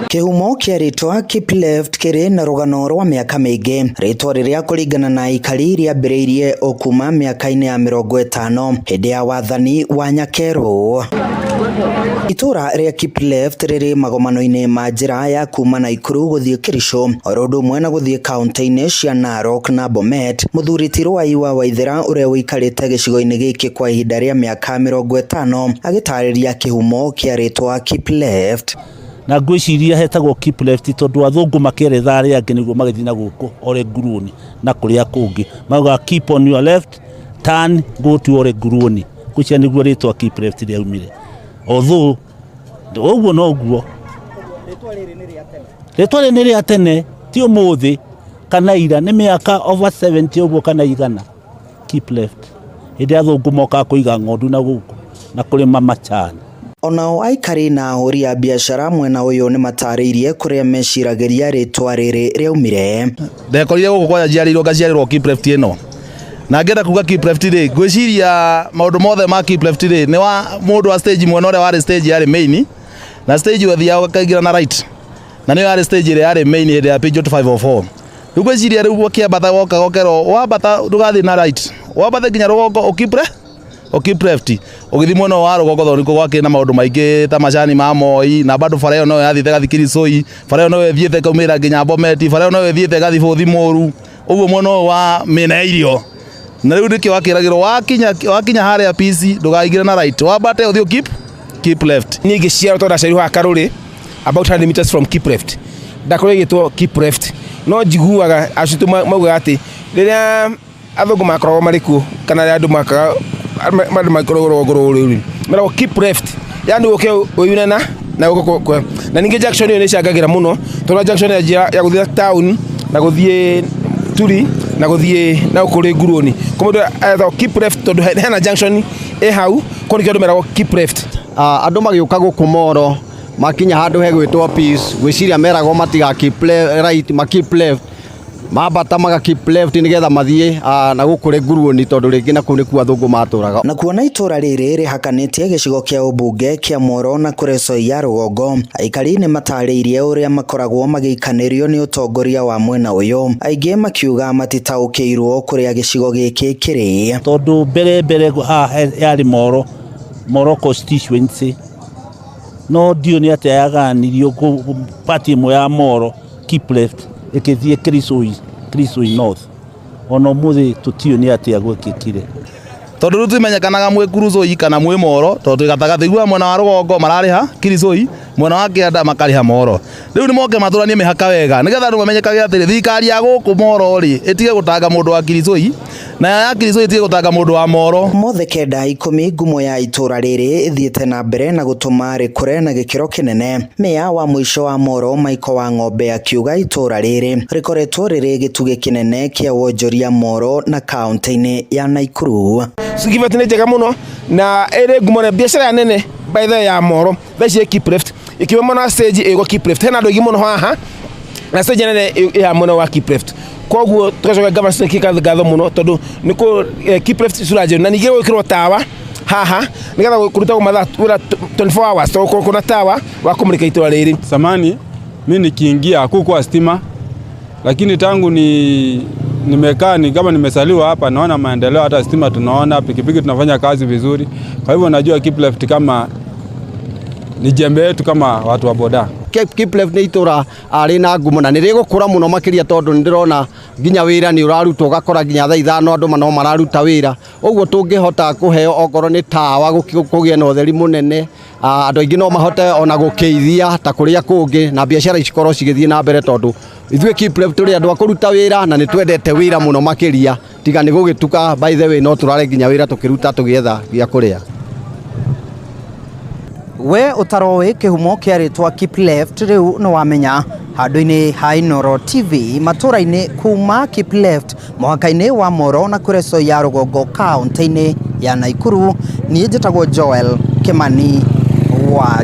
Kĩhumo kĩa rĩtwa Keep Left kĩrĩ na rũgano rwa mĩaka mĩingĩ. Rĩtwa rĩrĩa kũringana na aikari rĩambĩrĩirie o kuma mĩaka-inĩ ya 50 hĩndĩ ya wathani wa Nyakerũ. Itũra rĩa Keep Left rĩrĩ magomano-inĩ ma njĩra ya kuma Naikuru gũthiĩ Kericho oro ũndũ ũmwe na gũthiĩ kaunti-inĩ cia Narok na Bomet. Mũthuri Tirwai wa Waithera ũrĩa ũikarĩte gĩcigo-inĩ gĩkĩ kwa ihinda rĩa mĩaka 50 agĩtarĩria kĩhumo kĩa rĩtwa Keep Left. Na ngwĩciria hetagwo Keep Left tondũ athũngũ makĩeretha arĩa angĩ nĩguo magĩthiĩ na gũkũ Ole Nguruni na kũrĩa kũngĩ maugaga, "Keep on your left, turn, go to Ole Nguruni." Ngwĩciria nĩguo rĩtwa Keep Left rĩaumire, although ũguo noguo rĩtwa rĩrĩ nĩ rĩa tene, ti ũmũthĩ kana ira, nĩ mĩaka over 70 ũguo kana 100. Keep Left hĩndĩ athũngũ mokaga kũiga ng'ondu na gũkũ na kũrĩma macani. Onao aikari na ahũri a biacara mwena ũyũ nĩ matarĩirie kũrĩa meciragĩria rĩtwa rĩrĩ rĩaumire. Ndekorire gũkũ kwanja njiarĩirwo, ngaciarĩrwo Keep Left ĩno, na ngĩenda kuga Keep Left rĩ, ngwĩciria maũndũ mothe ma Keep Left rĩ, nĩ wa mũndũ wa stage mwena ũrĩa warĩ stage yarĩ main, na stage wathiaga ũkaingĩra na right, na nĩyo yarĩ stage ĩrĩa yarĩ main hĩndĩ ya Peugeot 504. Rĩu ngwĩciria rĩu ũkĩambata woka gokerwo wambata ndũgathiĩ na right, wambate nginya rũgongo ũkeep left, ũgĩthiĩ mwena wa rũgongo tondũ nĩkuo gwakĩrĩ na maũndũ maingĩ ta macani ma Moi, na bado bara ĩyo noyo yathiĩte ĩgathiĩ Kirisoi, bara ĩyo noyo ĩthiĩte ĩkaumĩra nginya Bometi, bara ĩyo noyo ĩthiĩte ĩgathiĩ Bũthi Mũru, ũguo mwena ũyũ wa mĩena ya irio. Na rĩu nĩkĩo wakĩragĩrwo wakinya harĩa PC ndũkaingĩre na right, wambate ũthiĩ keep left. Niĩ ngĩciarwo, tondũ ndaciarirwo haha Karũrĩ, about 100 meters from Keep Left, ndakorwo ĩgĩtwo Keep Left. No njiguaga acitũ maugaga atĩ rĩrĩa athũngũ makoragwo marĩ kuo, kana rĩrĩa andũ makaga andũ makoragwo rũgongo rũrũ rĩ, meragwo "keep left", yani ũke wĩyune na gũkũ na ningĩ junction ĩyo nĩ ĩcangagĩra mũno, tondũ junction ya njĩra ya gũthiĩ town na gũthiĩ Turi na gũthiĩ na kũrĩ Ngurũni. Kwa mũndũ etagwo Keep Left tondũ hena junction ĩ hau, kwa nĩkĩo andũ meragwo "keep left". Andũ magĩũka gũkũ Moro, makinya handũ hegwĩtwo Peace, gwĩciria meragwo matiga keep right, ma keep left, mambata maga keep left nĩgetha mathiĩ na gũkũ rĩ Nguruoni, tondũ rĩngĩ na kũu nĩkuo athũngũ matũraga. Na kuona itũra rĩrĩ rĩhakanĩtie gĩcigo kĩa ũmbunge kĩa Moro na Kuresoi ya rũgongo, aikari nĩ matarĩirie ũrĩa makoragwo magĩikanĩrio nĩ ũtongoria wa mwena ũyũ, aingĩ makiuga matitaũkĩirwo kũrĩa gĩcigo gĩkĩ kĩrĩ. Tondũ mbere mbere haha yarĩ Moro constituency, no ndiũ nĩ atĩa yaganirio part ĩmwe ya Moro Keep Left ĩkĩthiĩ Kirisoi North. Ona ũmũthĩ tũtiũĩ nĩ atĩa gwekĩkire. Tondũ rĩu tũmenyekanaga mwĩ Kurucũi kana mwĩ Moro, tondũ twĩ gatagatĩ. Igua mwena wa rũgongo mararĩha Kirisoi, mwena wa kĩanda makarĩha Moro. Rĩu nĩ moke matũranie mĩhaka wega nĩgetha andũ mamenyekage atĩrĩ, thirikari ya gũkũ Moro rĩ, ĩtige gũtanga mũndũ wa Kirisoi, na ya Kirisoi ĩtige gũtanga mũndũ wa Moro. Mothe kenda ikũmi ngumo ya itũra rĩrĩ ĩthiĩte na mbere na gũtũma rĩkũre na gĩkĩro kĩnene. Meya wa mũico wa Moro, Michael wa Ng'ombe, akiuga itũra rĩrĩ rĩkoretwo rĩrĩ gĩtugĩ kĩnene kĩa wonjoria Moro na kaunti-inĩ ya Naikuru. Keep Left nĩ njega mũno na ĩrĩ ngumo na biacara nene by the way ya Moro thaa ici ĩ Keep Left, ikiuma mwena wa stage ĩgwo Keep Left. Hena andũ aingĩ mũno haha na stage nene ĩ mwena wa Keep Left. Koguo tugacoka gavana ngatho mũno tondũ nĩ kũ Keep Left cura njerũ, na ningĩ gwĩkĩrwo tawa haha nĩgetha kũrutagwo mathaa wĩra 24 hours, tondũ kuna tawa wa kũmũrĩka itũra rĩrĩ. Zamani mi nikiingia hakukuwa stima, lakini tangu ni nimekaa ni kama nimesaliwa hapa, naona maendeleo, hata stima tunaona, pikipiki tunafanya kazi vizuri. Kwa hivyo najua Keep Left kama ni jembe yetu kama watu wa boda. Keep Left nĩ itũra rĩna ngumo na nĩ rĩgũkũra mũno makĩria, tondũ nĩ ndĩrona nginya wĩra nĩ ũrarutwo, ũgakora nginya thaa 5 andũ no mararuta wĩra. Ũguo tũngĩhota kũheo okorwo nĩ tawa, kũgĩe na ũtheri mũnene, andũ aingĩ no mahote ona gũkĩithia ta kũrĩa kũngĩ, na biacara cikorwo cigĩthiĩ na mbere, tondũ ithuĩ Keep Left tũrĩ andũ a kũruta wĩra na nĩ twendete wĩra mũno makĩria. Tiga nĩ gũgĩtuka, by the way, no tũrare nginya wĩra tũkĩruta tũgĩetha gĩa kũrĩa. We ũtaroĩ kĩhumo kĩa rĩtwa Keep Left, rĩu nĩ wamenya. Handũ-inĩ ha Inooro TV matũra-inĩ kuma Keep Left mũhaka-inĩ wa Moro na Kuresoi ya rũgongo kaunti-inĩ ya Naikuru, niĩ njĩtagwo Joel Kimani wa